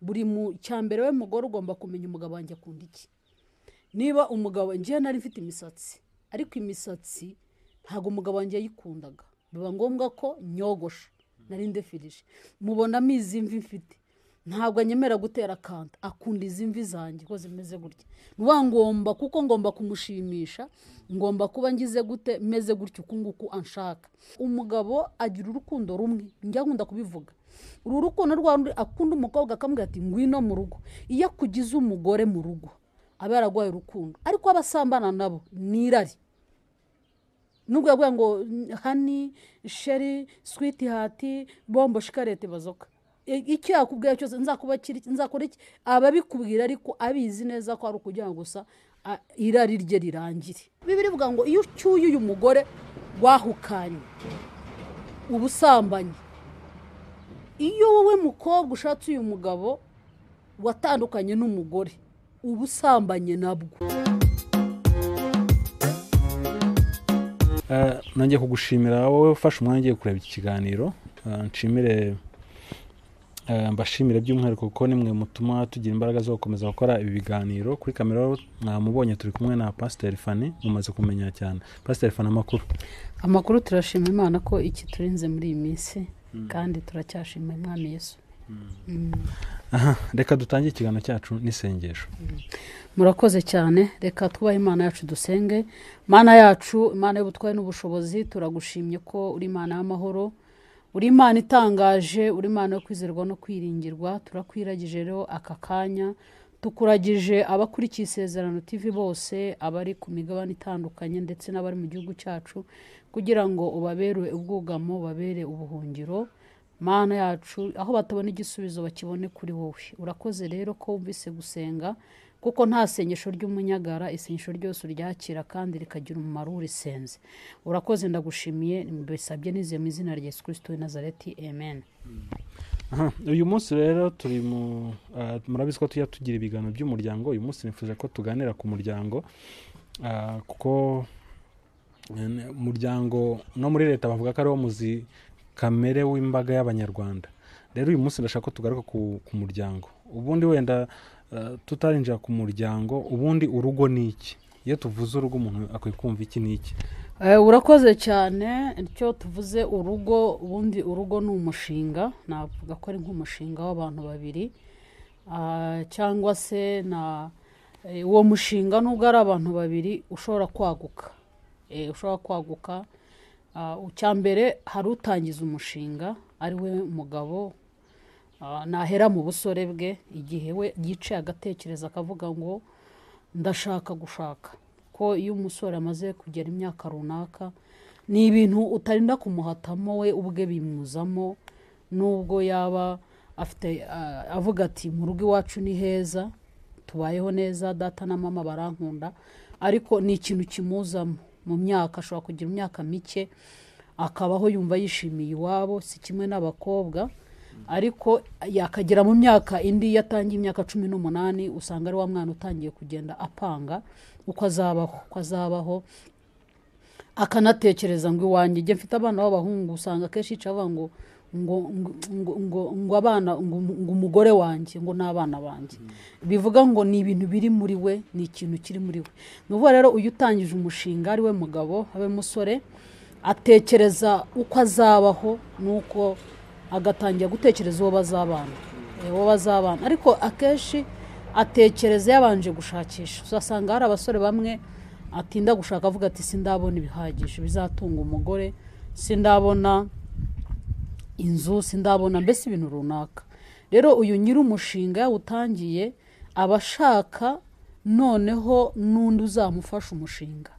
Buri mu cyambere we mugore ugomba kumenya umugabo wanjye akunda iki. Niba umugabo ngiye nari mfite imisatsi, ariko imisatsi ntago umugabo wanjye yayikundaga, biba ngombwa ko nyogosha, nari ndefirije. Mubonamo izi mvi mfite, ntabwo anyemera gutera kanta, akunda izi mvi zanjye ko zimeze gutya. Nuba ngomba, kuko ngomba kumushimisha, ngomba kuba ngize gute, meze gutya uku nguku anshaka. Umugabo agira urukundo rumwe, njya nkunda kubivuga. Uru rukundo rwa rundi akunda umukobwa akamubwira ati ngwino mu rugo. Iyo akugize umugore mu rugo aba yaragwaye urukundo, ariko abasambana nabo ni irari. Nubwo yavuga ngo honey, chérie, sweetheart, bombo shikarete bazoka, icyo yakubwira cyose nzakuba kiri, nzakora iki, aba abikubwira ariko abizi neza ko ari ukugira ngo gusa irari rye rirangire. Bibiliya ivuga ngo iyo ucyuye uyu mugore wahukanye ubusambanyi, iyo wowe mukobwa ushatse uyu mugabo watandukanye n'umugore ubusambanye nabwo. Nanjye kugushimira wowe ufashe umwanya ugiye kureba iki kiganiro, nshimire, mbashimire by'umwihariko kuko nimwe mutuma tugira imbaraga zo gukomeza gukora ibi biganiro. Kuri kamera mwamubonye turi kumwe na Pastor Fanny, mumaze kumenya cyane. Pastor Fanny, amakuru? Amakuru turashima Imana ko iki turinze muri iyi minsi, kandi turacyashima Umwami Yesu. Aha, reka dutangire ikiganiro cyacu n'isengesho. Murakoze cyane, reka twubahe Imana yacu dusenge. Mana yacu, Imana y'ubutware n'ubushobozi, turagushimye ko uri Imana y'amahoro, uri Imana itangaje, uri Imana yo kwizerwa no kwiringirwa. Turakwiragije rero aka kanya, tukuragije abakurikiye Isezerano TV bose, abari ku migabane itandukanye ndetse n'abari mu gihugu cyacu, kugira ngo ubabere ubwugamo, ubabere ubuhungiro. Mana yacu, aho batabona igisubizo bakibone kuri wowe. Urakoze rero ko wumvise gusenga, kuko nta sengesho ry'umunyagara, isengesho ryose uryakira kandi rikagira umumaro urisenze. Urakoze, ndagushimiye, mbisabye nizeye mu izina rya Yesu Kristo w'i Nazareti, amen. Aha, uyu munsi rero turi mu, murabizi ko tujya tugira ibiganiro by'umuryango. Uyu munsi nifuza ko tuganira ku muryango, kuko umuryango no muri leta bavuga ko ari wo muzi kamere w'imbaga y'Abanyarwanda. Rero uyu munsi ndashaka ko tugaruka ku muryango. Ubundi wenda tutarinjira ku muryango, ubundi urugo ni iki? Iyo tuvuze urugo umuntu akwiye kumva iki n'iki? Urakoze cyane. Icyo tuvuze urugo, ubundi urugo ni umushinga, navuga ko ari nk'umushinga w'abantu babiri, cyangwa se na uwo mushinga nubwo ari abantu babiri ushobora kwaguka. Ushobora kwaguka. Icya mbere hari utangiza umushinga ari we mugabo, nahera mu busore bwe, igihe we yicaye agatekereza akavuga ngo ndashaka gushaka. Ko iyo umusore amaze kugera imyaka runaka, ni ibintu utarinda kumuhatamo, we ubwe bimuzamo, nubwo yaba afite, avuga ati mu rugo iwacu ni heza, tubayeho neza, data na mama barankunda, ariko ni ikintu kimuzamo. Mu myaka ashobora kugira imyaka mike akabaho yumva yishimiye iwabo, si kimwe n'abakobwa, ariko yakagera mu myaka indi yatangiye imyaka 18, usanga ari wa mwana utangiye kugenda apanga uko azabaho, uko azabaho, akanatekereza ngo iwanjye njye mfite abana b'abahungu, usanga akenshi yica avuga ngo, ngo, ngo, ngo, ngo abana, ngo, ngo umugore wanjye, ngo n'abana banjye. Bivuga ngo ni ibintu biri muri we, ni ikintu kiri muri we. Ni ukuvuga rero uyu utangije umushinga ari we mugabo, abe musore, atekereza uko azabaho, nuko agatangira gutekereza uwo bazabana. Uwo bazabana. Ariko akenshi atekereza yabanje gushakisha. Uzasanga hari abasore bamwe atinda gushaka avuga ati sindabona ibihagije bizatunga umugore, sindabona inzu, sindabona mbese ibintu runaka. Rero uyu nyiri umushinga yawutangiye aba ashaka noneho n'undi uzamufasha umushinga.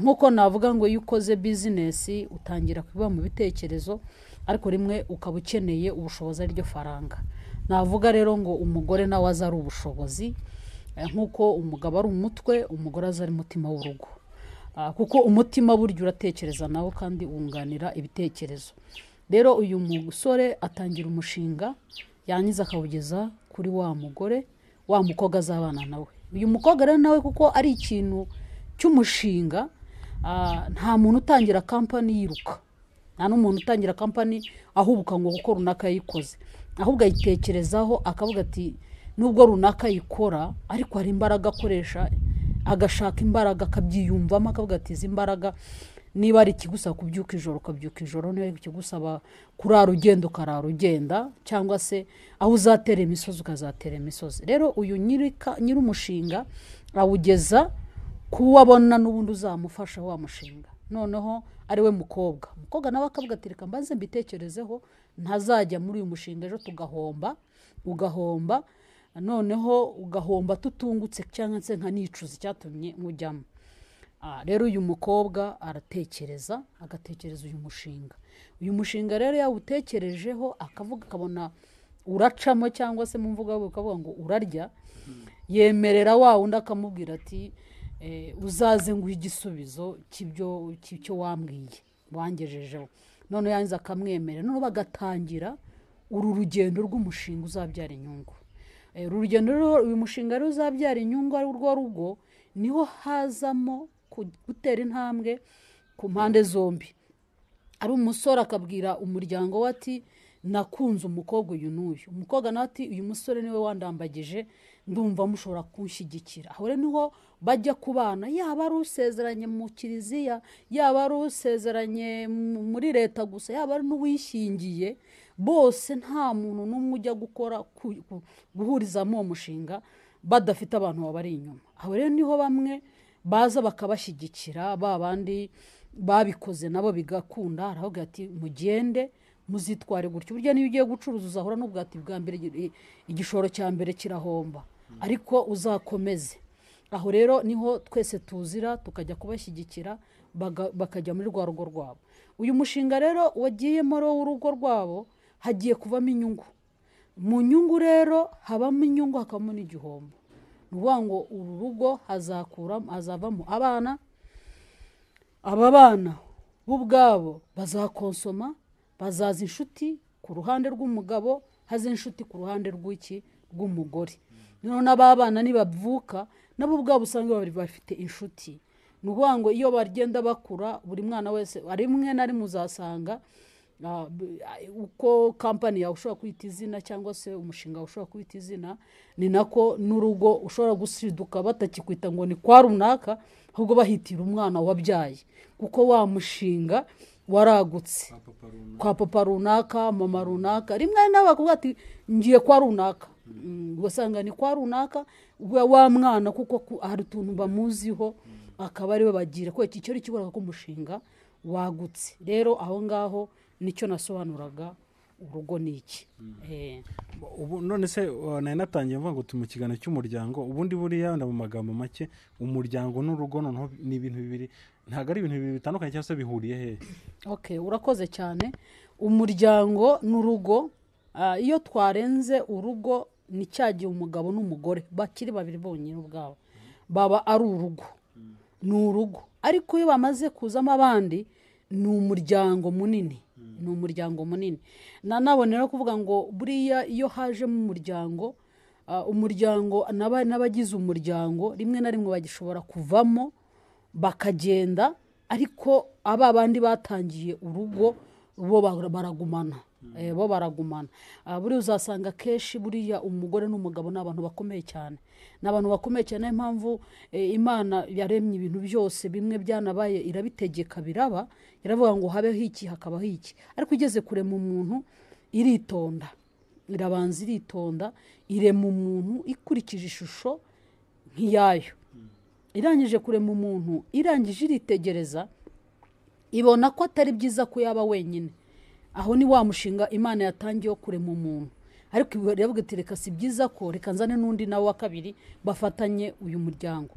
Nk'uko navuga ngo iyo ukoze business utangira kuba mu bitekerezo, ariko rimwe ukaba ukeneye ubushobozi ariryo faranga. Navuga rero ngo umugore nawe aza ari ubushobozi, nk'uko umugabo ari umutwe, umugore aza ari umutima w'urugo. Kuko umutima burya uratekereza nawo kandi wunganira ibitekerezo. Rero uyu musore atangira umushinga, yangiza akawugeza kuri wa mugore, wa mukobwa azabana nawe. Uyu mukobwa rero nawe kuko ari ikintu cy'umushinga, nta muntu utangira company yiruka, nta n'umuntu utangira company ahubuka ngo kuko runaka yayikoze. Ahubwo ayitekerezaho akavuga ati nubwo runaka ayikora ariko hari imbaraga akoresha, agashaka imbaraga akabyiyumvamo, akavuga ati izi mbaraga niba ari ikigusaba kubyuka ijoro ukabyuka ijoro, niba ari ikigusaba kurara ugenda ukarara ugenda, cyangwa se aho uzatera imisozi ukazatera imisozi. Rero uyu nyir'umushinga awugeza ku abona n'ubundi uzamufasha wa mushinga, noneho ari we mukobwa. Umukobwa nawe akavuga ati reka mbanze mbitekerezeho, ntazajya muri uyu mushinga ejo tugahomba, ugahomba noneho ugahomba tutungutse, cyangwa se nkanicuza icyatumye nkujyamo. Rero uyu mukobwa aratekereza, agatekereza uyu mushinga. Uyu mushinga rero yawutekerejeho akavuga, akabona uracamo, cyangwa se mu mvugo ukavuga ngo urarya, yemerera wa wundi akamubwira ati uzaze nguhe igisubizo cy'ibyo wambwiye wangejejeho. Noneho yanze akamwemerera, noneho bagatangira uru rugendo rw'umushinga uzabyara inyungu. Uru rugendo rero, uyu mushinga rero uzabyara inyungu ari urwo rugo, niho hazamo gutera intambwe ku mpande zombi. Ari umusore akabwira umuryango we ati nakunze umukobwa uyu n'uyu, umukobwa nawe ati uyu musore niwe wandambagije, ndumva mushobora kunshyigikira. Aho rero niho bajya kubana, yaba ari usezeranye mu kiliziya, yaba ari usezeranye muri leta gusa, yaba ari n'uwishingiye, bose nta muntu n'umwe ujya gukora guhurizamo uwo mushinga badafite abantu babari inyuma. Aho rero niho bamwe baza bakabashyigikira, ba bandi babikoze nabo bigakunda, aravuga ati mugende muzitware gutyo. Burya niyo ugiye gucuruza uzahura n'ubwati bwa mbere, igishoro cya mbere kirahomba, ariko uzakomeze. Aho rero niho twese tuzira tukajya kubashyigikira, bakajya muri rwa rugo rwabo. Uyu mushinga rero wagiyemo w'urugo rwabo, hagiye kuvamo inyungu. Mu nyungu rero habamo inyungu hakabamo n'igihombo. Ni ukuvuga ngo uru rugo hazavamo abana, aba bana bo ubwabo bazakonsoma, bazaza inshuti ku ruhande rw'umugabo, haza inshuti ku ruhande rw'iki rw'umugore. Noneho n'aba bana nibavuka nabo ubwabo usanga bafite inshuti. Ni ukuvuga ngo iyo bagenda bakura, buri mwana wese rimwe na rimwe uzasanga uko kampani yawe ushobora kwita izina, cyangwa se umushinga ushobora kwita izina, ni nako n'urugo ushobora gusiduka batakikwita ngo ni kwa runaka, ahubwo bahitira umwana wabyaye, kuko wa mushinga waragutse kwa papa runaka, mama runaka. Rimwe nawe bakubwira ati ngiye kwa runaka, ugasanga ni kwa runaka wa mwana, kuko hari utuntu bamuziho akaba ariwe bagira, ko iki cyo kibura ko umushinga wagutse. Rero aho ngaho nicyo nasobanuraga urugo ni iki. Ubu none se nari natangiye mvuga ngo turi mu kiganiro cy'umuryango, ubundi buriya mu magambo make umuryango n'urugo noneho ni ibintu bibiri, ntabwo ari ibintu bibiri bitandukanye cyangwa se bihuriye hehe? Okay, urakoze cyane. Umuryango n'urugo, iyo twarenze urugo ni cya gihe umugabo n'umugore bakiri babiri bonyine ubwabo baba ari urugo, ni urugo. Ariko iyo bamaze kuzamo abandi ni umuryango munini, ni umuryango munini. Nanabonera kuvuga ngo buriya iyo hajemo umuryango, umuryango n'abagize umuryango rimwe na rimwe bagishobora kuvamo bakagenda, ariko aba bandi batangiye urugo bo baragumana. Bo baragumana. Buriya uzasanga kenshi buriya umugore n'umugabo ni abantu bakomeye cyane, ni abantu bakomeye cyane. Niyo mpamvu Imana yaremye ibintu byose, bimwe byanabaye irabitegeka biraba, iravuga ngo habeho iki hakabaho iki, ariko igeze kurema umuntu iritonda, irabanza iritonda, irema umuntu ikurikije ishusho nk'iyayo. Irangije kurema umuntu, irangije iritegereza, ibona ko atari byiza ko yaba wenyine. Aho ni wa mushinga Imana yatangiye kurema umuntu, ariko iravuga iti reka si byiza ko reka nzane n'undi nawe wa kabiri bafatanye uyu muryango.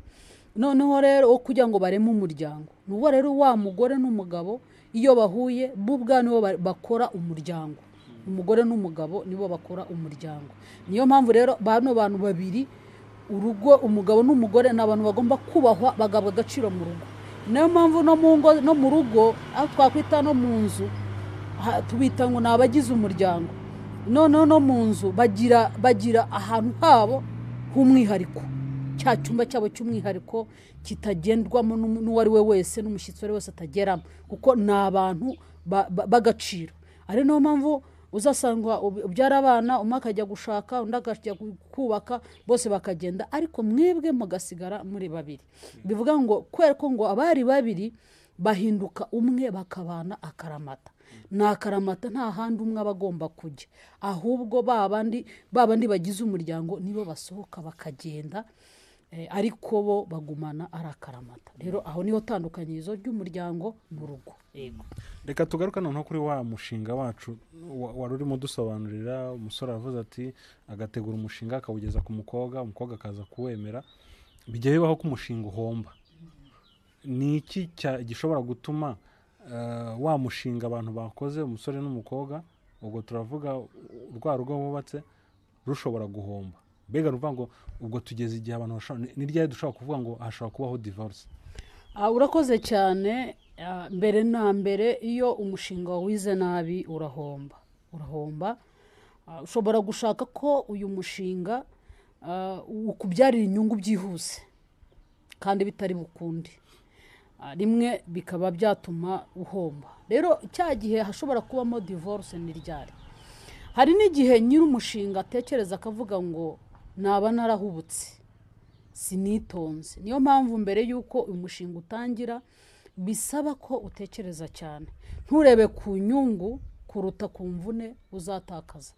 Noneho rero wo kugira ngo bareme umuryango, nuwo rero wa mugore n'umugabo iyo bahuye bo ubwabo nibo bakora umuryango. Umugore n'umugabo nibo bakora umuryango. Niyo mpamvu rero bano bantu babiri, urugo umugabo n'umugore ni abantu bagomba kubahwa, bagabwa agaciro mu rugo. Niyo mpamvu no mu ngo, no mu rugo aho twakwita no mu nzu, tubita ngo ni abagize umuryango. Noneho no mu nzu bagira ahantu habo h'umwihariko, cya cyumba cyabo cy'umwihariko kitagendwamo n'uwo ari we wese, n'umushyitsi uwo ari we wese atageramo, kuko ni abantu b'agaciro. Ari niyo mpamvu Uzasanga ubyara abana, umwe akajya gushaka, undi akajya kubaka, bose bakagenda, ariko mwebwe mugasigara muri babiri. Bivuga ngo kubera ko ngo abari babiri bahinduka umwe, bakabana akaramata. Ni akaramata, nta handi umwe aba agomba kujya, ahubwo ba bandi bagize umuryango nibo basohoka bakagenda, ariko bo bagumana ari akaramata. Rero aho niho tandukanyirizo ry'umuryango n'urugo. Yego. Reka tugaruka noneho kuri wa mushinga wacu wari urimo dusobanurira. Umusore aravuze ati agategura umushinga akawugeza ku mukobwa, umukobwa akaza kuwemera. Bijya bibaho ko umushinga uhomba. Ni iki gishobora gutuma wa mushinga abantu bakoze, umusore n'umukobwa, ubwo turavuga rwa rugo bubatse, rushobora guhomba? Mbega ruvuga ngo ubwo tugeze igihe abantu ni ryari dushobora kuvuga ngo hashobora kubaho divorce? Urakoze cyane. Mbere na mbere, iyo umushinga wize nabi urahomba. Ushobora gushaka ko uyu mushinga ukubyarira inyungu byihuse kandi bitari bukunde, rimwe bikaba byatuma uhomba. Rero cya gihe hashobora kubamo divorce ni ryari? Hari n'igihe nyiri umushinga atekereza akavuga ngo naba narahubutse, sinitonze. Niyo mpamvu mbere y'uko umushinga utangira bisaba ko utekereza cyane, nturebe ku nyungu kuruta ku mvune uzatakaza.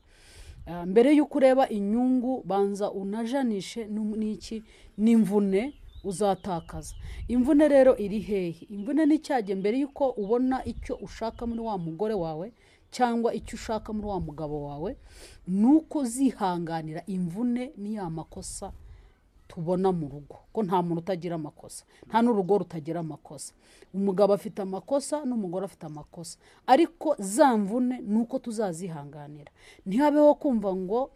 Mbere y'uko ureba inyungu, banza unajanishe n'iki n'imvune uzatakaza. Imvune rero iri hehe? Imvune ni cyagihe mbere y'uko ubona icyo ushaka muri wa mugore wawe cyangwa icyo ushaka muri wa mugabo wawe, nuko zihanganira imvune ni ya makosa tubona mu rugo, ko nta muntu utagira amakosa, nta n'urugo rutagira amakosa. Umugabo afite amakosa n'umugore afite amakosa, ariko za mvune nuko tuzazihanganira. Ntihabeho kumva ngo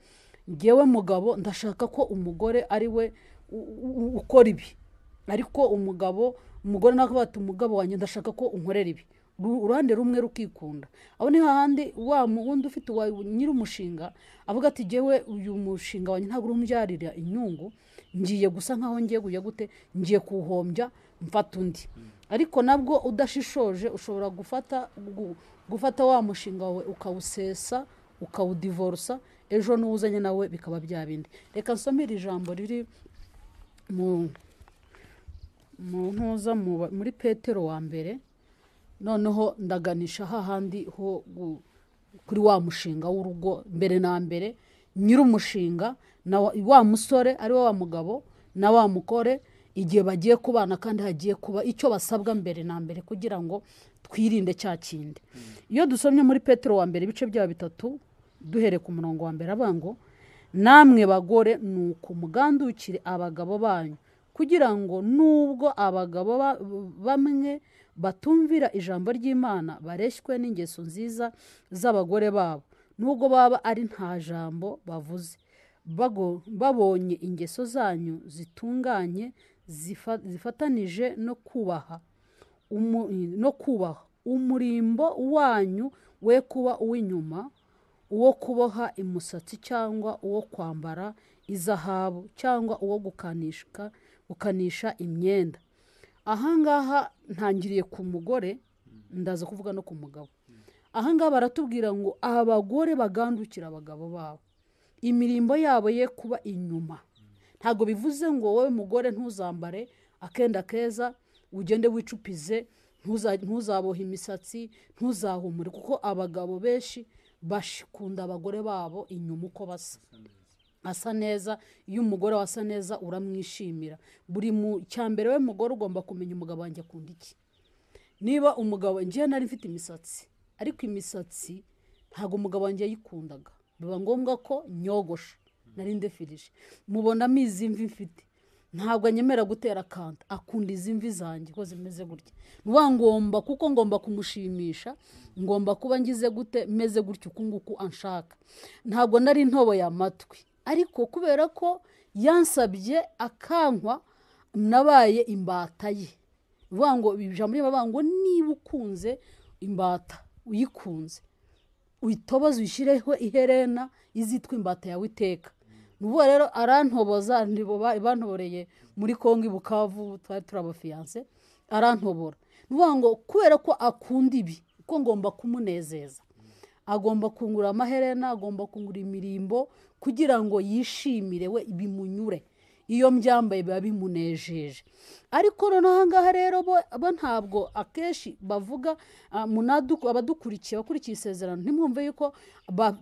ngewe mugabo ndashaka ko umugore ari we ukora ibi, ariko umugore nawe ati umugabo wanjye ndashaka ko unkorera ibi, uruhande rumwe rukikunda. Aho ni hahandi wa wundi ufite nyiri umushinga avuga ati jyewe uyu mushinga wanjye ntabwo urumbyarira inyungu, ngiye gusa nkaho ngiye kujya gute, ngiye kuwuhombya mfata undi. Ariko nabwo udashishoje ushobora gufata wa mushinga wawe ukawusesa, ukawudivorsa, ejo n'uwuzanye nawe bikaba bya bindi. Reka nsomere ijambo riri mu ntuza muri Petero wa mbere, noneho ndaganisha hahandi ho kuri wa mushinga w'urugo. Mbere na mbere nyiri umushinga na wa musore ari wa mugabo na wa mukore, igihe bagiye kubana kandi hagiye kuba icyo basabwa mbere na mbere kugira ngo twirinde cya kindi. Iyo dusomye muri Petero wa mbere ibice bya 3 duhere ku murongo wa mbere, abango namwe bagore nuko mugandukire abagabo banyu, kugira ngo nubwo abagabo bamwe batumvira ijambo ry'Imana bareshywe n'ingeso nziza z'abagore babo, nubwo baba ari nta jambo bavuze, babonye ingeso zanyu zitunganye zifatanije no kubaha umurimbo wanyu we kuba uw'inyuma, uwo kuboha imusatsi cyangwa uwo kwambara izahabu cyangwa uwo gukanisha imyenda. Ahangaha ntangiriye ku mugore, ndaza kuvuga no ku mugabo. Ahangaha baratubwira ngo abagore bagandukira abagabo babo, imirimbo yabo ye kuba inyuma. Ntago bivuze ngo wowe mugore ntuzambare akenda keza, ugende wicupize, ntuzaboha imisatsi, ntuzahumure, kuko abagabo benshi bashikunda abagore babo inyuma uko basa. Asa neza, iyo umugore wasa neza uramwishimira. Buri mu cyambere we mugore ugomba kumenya umugabo wanjye akunda iki. Niba umugabo ngiye nari mfite imisatsi, ariko imisatsi ntago umugabo wanjye yayikundaga, biba ngombwa ko nyogosha, nari ndefirije. Mubona izi mvi mfite, ntabwo anyemera gutera kanta, akunda izi mvi zanjye ko zimeze gutya. Nuba ngomba, kuko ngomba kumushimisha, ngomba kuba ngize gute, meze gutya uku nguku anshaka. Ntabwo nari ntoboye amatwi, ariko kubera ko yansabye akankwa, nabaye imbata ye. Bivuga ngo ijambo ry'Imana ngo niba ukunze imbata, uyikunze, uyitoboze uyishyireho iherena izitwa imbata yawe iteka. Nubu rero arantoboza, bantoboreye muri Kongo i Bukavu, twari turabafiance, arantobora. Nuvuga ngo kubera ko akunda ibi, ko ngomba kumunezeza. Agomba kungura amaherena, agomba kungura imirimbo kugira ngo yishimire we, bimunyure. Iyo mbyambaye biba bimunejeje. Ariko noneho aha ngaha rero bo ntabwo akenshi bavuga, abadukurikiye bakurikiye isezerano, ntimwumve yuko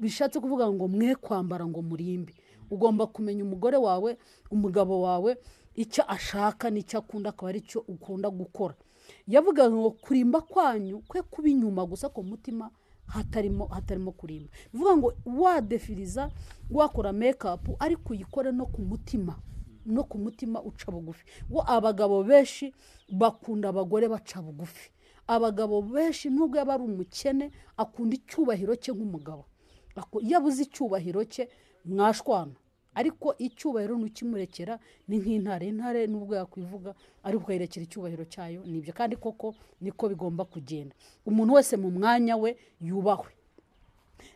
bishatse kuvuga ngo mwe kwambara ngo murimbe. Ugomba kumenya umugore wawe, umugabo wawe, icyo ashaka n'icyo akunda, akaba ari cyo ukunda gukora. Yavuga ngo kurimba kwanyu kwe kuba inyuma gusa, ku mutima hatarimo kurimba. Bivuga ngo wadefiriza, wakora make-up, ariko uyikore no ku mutima, no ku mutima uca bugufi. Ngo abagabo benshi bakunda abagore baca bugufi. Abagabo benshi nubwo yaba ari umukene akunda icyubahiro cye nk'umugabo. Iyo abuze icyubahiro cye mwashwana, ariko icyubahiro nukimurekera ni nk'intare. Intare nubwo yakwivuga ariko ukayirekera icyubahiro cyayo, nibyo kandi koko niko bigomba kugenda. Umuntu wese mu mwanya we yubahwe.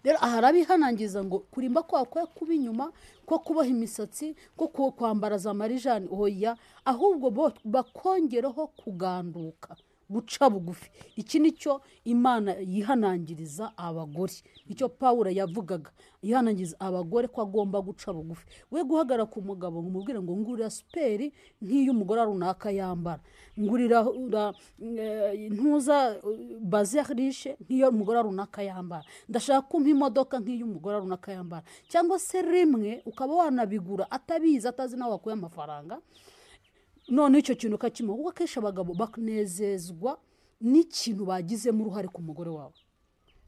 Rero aha arabihanangiza ngo kurimba kwawe kwe kuba inyuma, ko kuboha imisatsi, ko kwambara za marijani, oya, ahubwo bakongereho kuganduka, guca bugufi. Iki nicyo Imana yihanangiriza abagore, nicyo Pawulo yavugaga, yihanangiriza abagore ko agomba guca bugufi. We guhagarara ku mugabo ngo umubwire ngo ngurira superi nk'iy'umugore runaka yambara, ngurira ntuza bazerishe nk'iyo umugore runaka yambara, ndashaka kumpa imodoka nk'iy'umugore runaka yambara, cyangwa se rimwe ukaba wanabigura atabizi, atazi nawe wakuye amafaranga. None icyo kintu ukakimuha, kuko akenshi abagabo banezezwa n'ikintu bagizemo uruhare ku mugore wawe,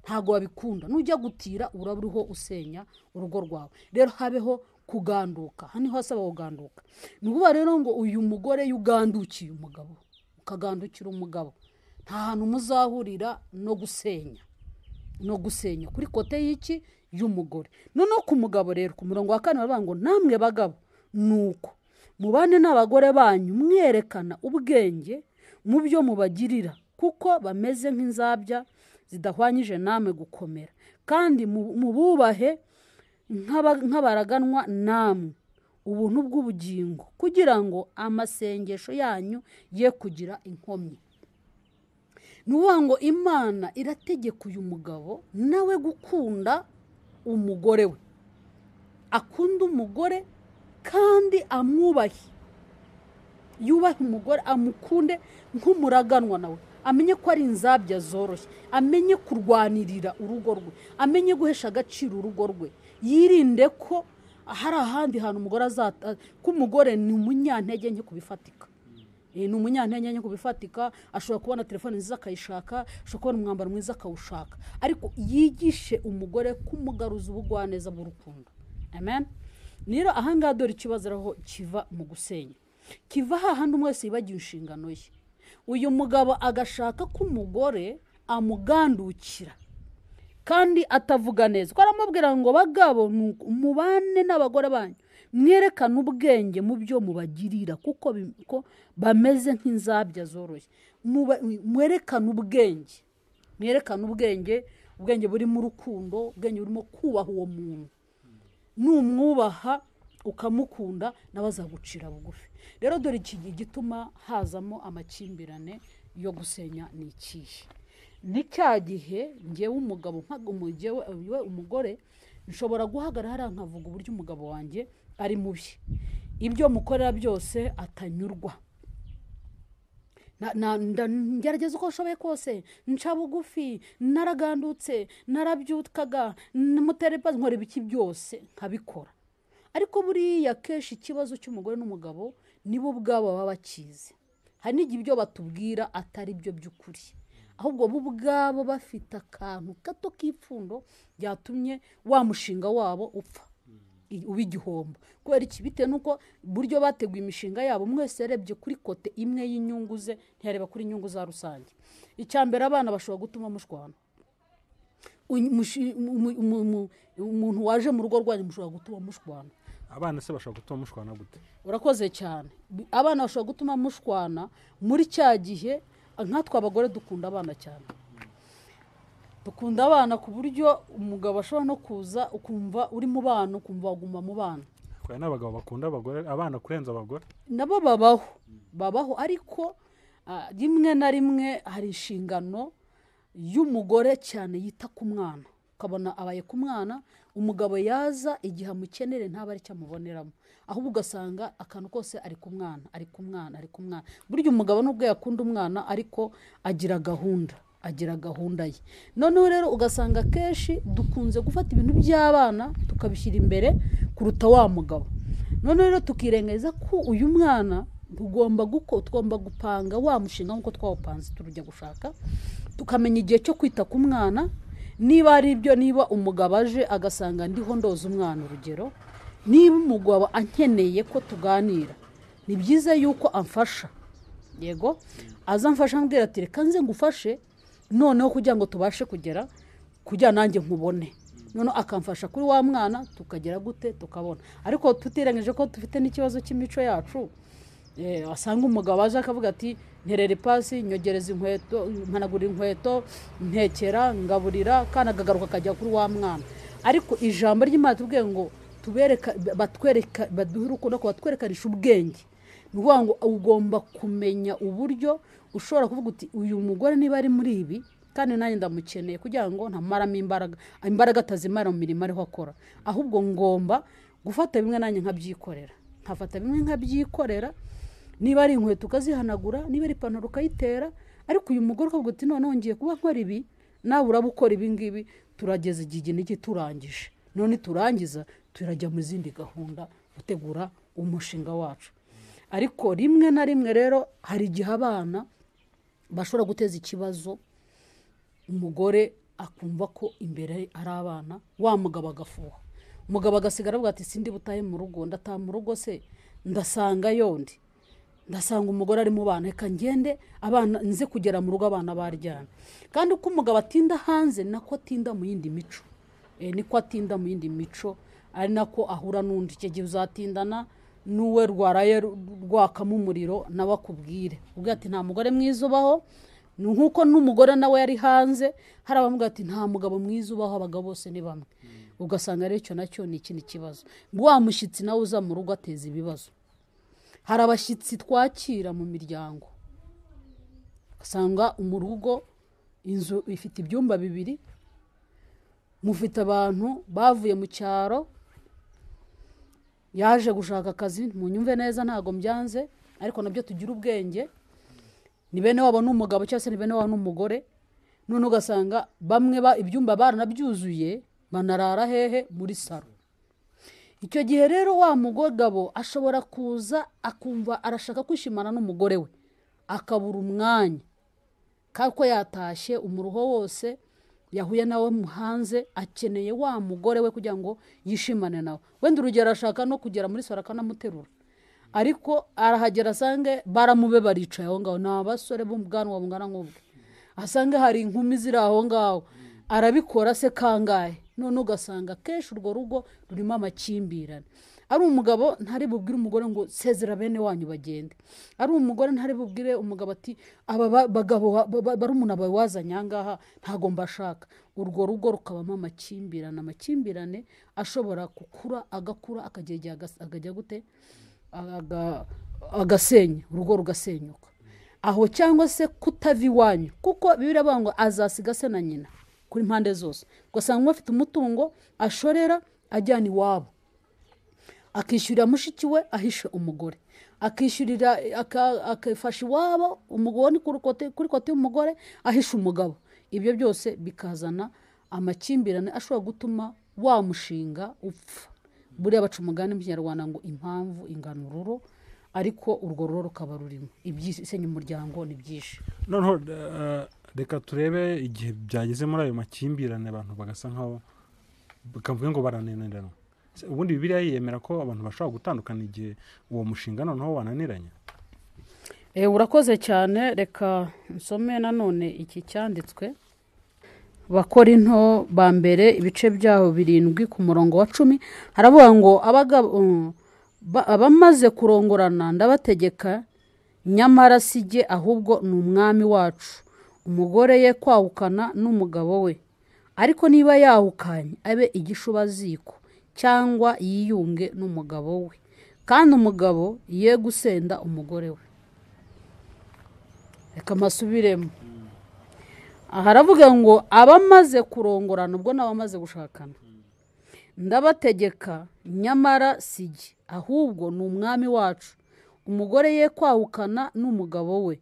ntabwo babikunda. Nujya gutira uraba uriho usenya urugo rwawe. Rero habeho kuganduka, hano niho hasaba kuganduka. Ni ukuvuga rero ngo uyu mugore iyo ugandukiye umugabo, ukagandukira umugabo, nta hantu muzahurira no gusenya, no gusenya kuri kote y'iki y'umugore. Noneho ku mugabo rero ku murongo wa 4 baravuga ngo namwe bagabo nuko mubane n'abagore banyu mwerekana ubwenge mu byo mubagirira, kuko bameze nk'inzabya zidahwanyije namwe gukomera, kandi mububahe nk'abaraganwa namwe ubuntu bw'ubugingo, kugira ngo amasengesho yanyu ye kugira inkomyi. Ni ukuvuga ngo Imana irategeka uyu mugabo nawe gukunda umugore we, akunda umugore kandi amwubahe, yubahe umugore, amukunde nk'umuraganwa nawe, amenye ko ari inzabya zoroshye, amenye kurwanirira urugo rwe, amenye guhesha agaciro urugo rwe, yirinde ko hari ahandi hantu umugore azata, ko umugore ni umunyantege nke kubifatika. Ni umunyantege nke kubifatika, ashobora kubona telefone nziza akayishaka, ashobora kubona umwambaro mwiza akawushaka, ariko yigishe umugore kumugaruza ubugwaneza bw'urukundo. Amen. Nero ahangaha dore ikibazo aho kiva mu gusenya, kiva hahandi umwe wese yibagiwe inshingano ye. Uyu mugabo agashaka ko umugore amugandukira kandi atavuga neza, ko aramubwira ngo bagabo mubane n'abagore banyu mwerekane ubwenge mu byo mubagirira, kuko bameze nk'inzabya zoroshye. Mwerekane ubwenge, mwerekane ubwenge, ubwenge burimo urukundo, ubwenge burimo kubaha uwo muntu. Numwubaha ukamukunda nawe azagucira bugufi. Rero dore iki gituma hazamo amakimbirane yo gusenya ni ikihe? Ni cya gihe njyewe umugabo we umugore nshobora guhagarara hariya nkavuga uburyo umugabo wanjye ari mubi, ibyo mukorera byose atanyurwa, ngerageza uko nshoboye kose, nca bugufi, naragandutse, narabyutkaga, mutera ipazi, nkora ibiki byose nkabikora. Ariko buriya kenshi ikibazo cy'umugore n'umugabo nibo ubwabo baba bakizi. Hari n'igihe ibyo batubwira atari byo by'ukuri, ahubwo bo ubwabo bafite akantu gato k'ipfundo ryatumye wa mushinga wabo upfa, uba igihombo. Kubera iki? Bitewe n'uko buryo bateguye imishinga yabo, mwese yarebye kuri kote imwe y'inyungu ze, ntiyareba kuri inyungu za rusange. Icya mbere, abana bashobora gutuma mushwana. Umuntu waje mu rugo rwanyu mushobora gutuma mushwana. Abana se bashobora gutuma mushwana gute? Urakoze cyane. Abana bashobora gutuma mushwana muri cya gihe, nkatwe abagore dukunda abana cyane. Dukunda abana ku buryo umugabo ashobora no kuza ukumva uri mu bana, ukumva waguma mu bana. Kwa n'abagabo bakunda abagore, abana kurenza abagore? Nabo babaho, ariko rimwe na rimwe hari inshingano y'umugore cyane yita ku mwana. Ukabona abaye ku mwana, umugabo yaza igihe amukenere ntaba ari cyo amuboneramo, ahubwo ugasanga akantu kose ari ku mwana, ari ku mwana, ari ku mwana. Burya umugabo nubwo yakunda umwana ariko agira gahunda, agira gahunda ye. Noneho rero ugasanga kenshi dukunze gufata ibintu by'abana tukabishyira imbere kuruta wa mugabo. Noneho rero tukirengagiza ko uyu mwana tugomba gupanga wa mushinga nk'uko twawupanze turujya gushaka, tukamenya igihe cyo kwita ku mwana. Niba ari ibyo, niba umugabo aje agasanga ndiho ndoza umwana, urugero, niba umugabo ankeneye ko tuganira, ni byiza yuko amfasha. Yego, aza amfasha ambwira ati reka nze ngufashe noneho kugira ngo tubashe kugera kugira nanjye nkubone. Noneho akamfasha kuri wa mwana, tukagera gute tukabona. Ariko tutirengagije ko dufite n'ikibazo cy'imico yacu. Asanga umugabo aje akavuga ati nterera ipasi, nyogereza inkweto, mpanagura inkweto, ntekera, ngaburira, kandi akagaruka akajya kuri wa mwana. Ariko ijambo ry'Imana tubwiye ngo tubereka, batwereka, baduhe urukundo, ko batwerekanisha ubwenge. Ni ukuvuga ngo ugomba kumenya uburyo ushobora kuvuga uti uyu mugore niba ari muri ibi kandi nanjye ndamukeneye kugira ngo ntamaramo imbaraga, imbaraga atazimara mu mirimo ariho akora, ahubwo ngomba gufata bimwe nanjye nkabyikorera, nkafata bimwe nkabyikorera. Niba ari inkweto ukazihanagura, niba ari ipantaro ukayitera, ariko uyu mugore ukavuga uti noneho ngiye kuba nkora ibi, nawe uraba ukora ibi ngibi, turageza igihe n'iki turangije. None turangiza turajya mu zindi gahunda gutegura umushinga wacu. Ariko rimwe na rimwe rero hari igihe abana bashobora guteza ikibazo, umugore akumva ko imbere ari abana, wa mugabo agafuha, umugabo agasigara avuga ati sindi butahe mu rugo, ndataha mu rugo se ndasanga yondi, ndasanga umugore ari mu bana, reka ngende abana nze kugera mu rugo abana baryamye. Kandi uko umugabo atinda hanze nako atinda mu yindi mico, niko atinda mu yindi mico, ari nako ahura n'undi. Icyo gihe uzatindana n'uwe rwaraye rwakamo umuriro nawe akubwire, ubwo ati nta mugore mwiza ubaho. Nkuko n'umugore nawe yari hanze, hari abamubwira ati nta mugabo mwiza ubaho, abagabo bose ni bamwe. Ugasanga rero icyo nacyo ni ikindi kibazo. Wa mushyitsi nawe uza mu rugo ateza ibibazo. Hari abashyitsi twakira mu miryango, ugasanga mu rugo inzu ifite ibyumba bibiri, mufite abantu bavuye mu cyaro, yaje gushaka akazi, munyumve neza ntago mbyanze, ariko nabyo tugira ubwenge, ni bene wabo n'umugabo cyangwa se ni bene wabo n'umugore. None ugasanga bamwe ibyumba baranabyuzuye, banarara hehe? Muri saro. Icyo gihe rero wa mugabo ashobora kuza akumva arashaka kwishimana n'umugore we, akabura umwanya, kuko yatashye umuruho wose yahuye nawe hanze, akeneye wa mugore we kugira ngo yishimane nawe. Wenda urugero ashaka no kugera muri saro akanamuterura, ariko arahagera asange baramube baricaye aho ngaho, ni abasore b'ubwanwa bungana nk'ubwe, asange hari inkumi ziri aho ngaho, arabikora se kangahe? None ugasanga kenshi urwo rugo rurimo amakimbirane. Ari umugabo ntari bubwire umugore ngo sezera bene wanyu bagende, ari umugore ntari bubwire umugabo ati aba bagabo barumuna bawe wazanye aha ngaha ntago mbashaka. Urwo rugo rukabamo amakimbirane, amakimbirane ashobora gukura agakura akagera igihe akajya gute, agasenya urugo rugasenyuka aho, cyangwa se kutava iwanyu, kuko Bibiliya ivuga ngo azasiga se na nyina kuri mpande zose. Ugasanga umwe afite umutungo ashorera ajyana iwabo, akishyurira mushiki we ahishe umugore, akishyurira akafasha iwabo umugore kuri kote y'umugore ahishe umugabo. Ibyo byose bikazana amakimbirane ashobora gutuma wa mushinga upfa. Buriya baca umugani mu Kinyarwanda ngo impamvu ingana ururo, ariko urwo ruro rukaba rurimo ibyisenya umuryango ni byinshi. Noneho reka turebe igihe byageze muri ayo makimbirane, abantu bagasa nkaho bakavuga ngo barananirana. Ubundi Bibiliya yemera ko abantu bashobora gutandukana igihe uwo mushinga noneho wananiranye. Urakoze cyane. Reka nsome nanone iki cyanditswe Bakorinto ba mbere ibice byaho 7 ku murongo wa 10, haravuga ngo abamaze kurongorana ndabategeka, nyamara sijye ahubwo ni umwami wacu, umugore ye kwahukana n'umugabo we, ariko niba yahukanye abe igishubaziko cyangwa yiyunge n'umugabo we, kandi umugabo ye gusenda umugore we. Reka masubiremo. Haravuga ngo abamaze kurongorana, ubwo n'abamaze gushakana, ndabategeka nyamara sijye, ahubwo ni umwami wacu, umugore ye kwahukana n'umugabo we,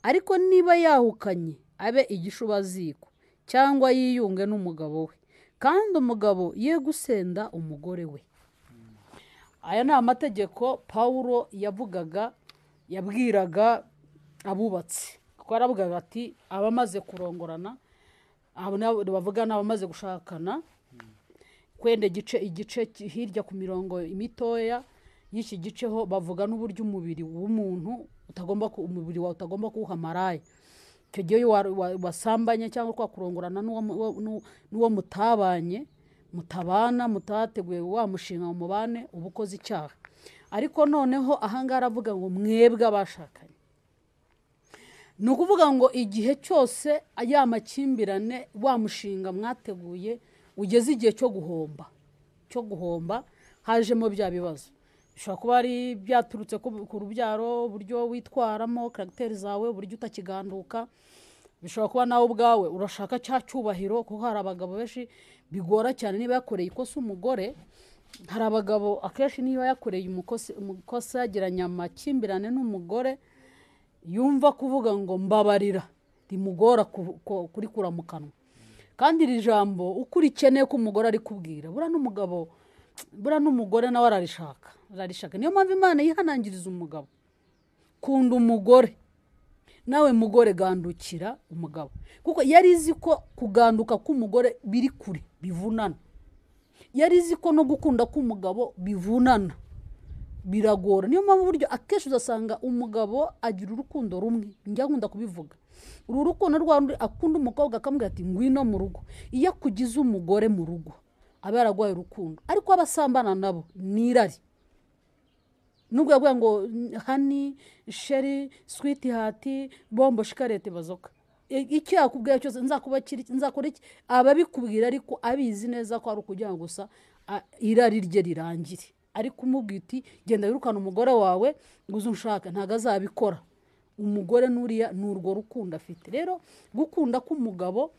ariko niba yahukanye abe igishubaziko cyangwa yiyunge n'umugabo we, kandi umugabo ye gusenda umugore we. Aya ni amategeko Pawulo yavugaga, yabwiraga abubatsi, kuko yaravugaga ati abamaze kurongorana, bavuga n'abamaze gushakana, kwenda igice hirya ku mirongo mitoya y'iki gice ho bavuga n'uburyo umubiri w'umuntu utagomba, umubiri wawe utagomba kuwuha maraya. Icyo gihe wasambanye cyangwa kwakurongorana n'uwo mutabanye, mutabana, mutateguye wa mushinga ngo mubane, uba ukoze icyaha. Ariko noneho ahangaha aravuga ngo mwebwe abashakanye, ni ukuvuga ngo igihe cyose ya makimbirane wa mushinga mwateguye ugeze igihe cyo guhomba, hajemo bya bibazo, bishobora kuba ari byaturutse ku rubyaro, uburyo witwaramo, karagiteri zawe, uburyo utakiganduka, bishobora kuba nawe ubwawe urashaka cya cyubahiro, kuko hari abagabo benshi bigora cyane niba yakoreye ikosa umugore. Hari abagabo akenshi niba yakoreye umukosa yagiranye amakimbirane n'umugore, yumva kuvuga ngo mbabarira rimugora kurikura mu kanwa. Kandi iri jambo uko urikeneye ko umugore arikubwira, buriya n'umugabo, buriya n'umugore nawe ararishaka. Niyo mpamvu Imana yihanangiriza umugabo, kunda umugore, nawe mugore gandukira umugabo, kuko yari izi ko kuganduka k'umugore biri kure bivunana, yari izi ko no gukunda k'umugabo bivunana, biragora. Niyo mpamvu buryo akenshi uzasanga umugabo agira urukundo rumwe, njya nkunda kubivuga, uru rukundo rwa rundi akunda umukobwa akamubwira ati ngwino mu rugo, iyo akugize umugore mu rugo aba yaraguhaye urukundo, ariko abasambana nabo ni irari. Nubwo yavuga ngo hani sheri switi hati bombo shikarete bazoka, icyo yakubwira cyose nzakubakira, nzakora iki, ababikubwira ariko abizi neza ko ari ukugira ngo gusa irari rye rirangire. Ariko umubwira uti genda wirukana umugore wawe ngo uze unshake, ntabwo azabikora. Umugore nuriya ni urwo rukundo afite. Rero gukunda k'umugabo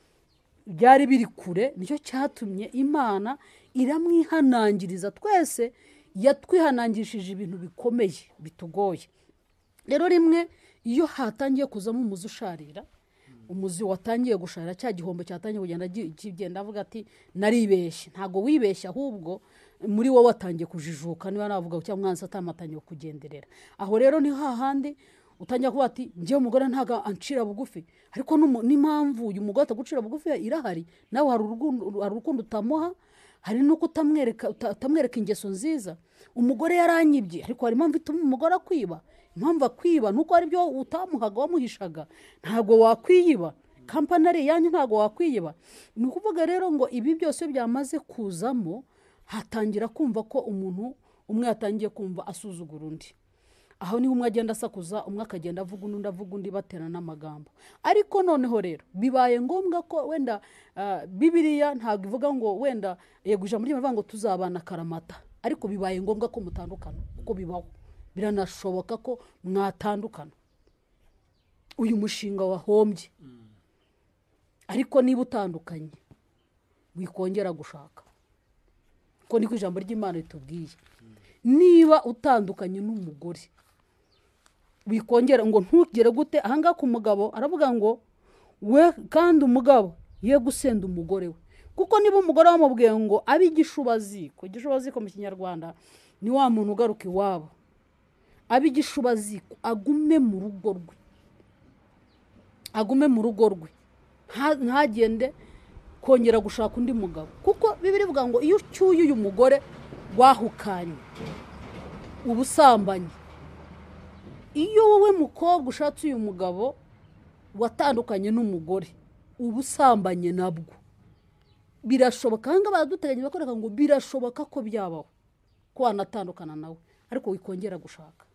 byari biri kure, nicyo cyatumye Imana iramwihanangiriza. Twese yatwihanangishije ibintu bikomeye bitugoye. Rero rimwe iyo hatangiye kuzamo umuzi usharira, umuzi watangiye gushara, cya gihombo cyatangiye kugenda kigenda, avuga ati naribeshye. Ntago wibeshye, ahubwo muri wowe watangiye kujijuka, niba navuga cyangwa mwanzi atamatangiye kugenderera. Aho rero ni hahandi utangiye kuvuga ati njye umugore ntago ancira bugufi, ariko n'impamvu uyu mugore atagucira bugufi irahari, nawe hari urukundo utamuha, hari nuko utamwereka ingeso nziza. Umugore yaranyibye, ariko hari impamvu ituma umugore akwiba. Impamvu akwiba nuko ari byo utamuhaga, wamuhishaga, ntago wakwiyiba, kampani ari yanyu ntago wakwiyiba. Ni ukuvuga rero ngo ibi byose byamaze kuzamo, hatangira kumva ko umuntu umwe yatangiye kumva asuzugura undi. Aho niho umwe agenda asakuza, umwe akagenda avuga undi, avuga undi, baterana n'amagambo. Ariko noneho rero bibaye ngombwa ko wenda Bibiliya ntabwo ivuga ngo wenda yego ijambo ry'Imana ngo tuzabana karamata, ariko bibaye ngombwa ko mutandukana, kuko bibaho, biranashoboka ko mwatandukana. Uyu mushinga wahombye, ariko niba utandukanye wikongera gushaka, kuko niko ijambo ry'Imana ritubwiye. Niba utandukanye n'umugore wikongera ngo ntugere gute. Ahangaha ku mugabo aravuga ngo we kandi umugabo ye gusenda umugore we, kuko niba umugore wamubwiye ngo abe igishubaziko, igishubaziko mu Kinyarwanda ni wa muntu ugaruka iwabo, abe igishubaziko agume mu rugo rwe, agume mu rugo rwe, ntagende kongera gushaka undi mugabo. Kuko Bibiliya ivuga ngo iyo ucyuye uyu mugore wahukanye ubusambanyi, iyo wowe mukobwa ushatse uyu mugabo watandukanye n'umugore ubusambanye nabwo birashoboka. Ahangaha baraduteganya bakoreka ngo birashoboka ko byabaho ko wanatandukana nawe, ariko wikongera gushaka.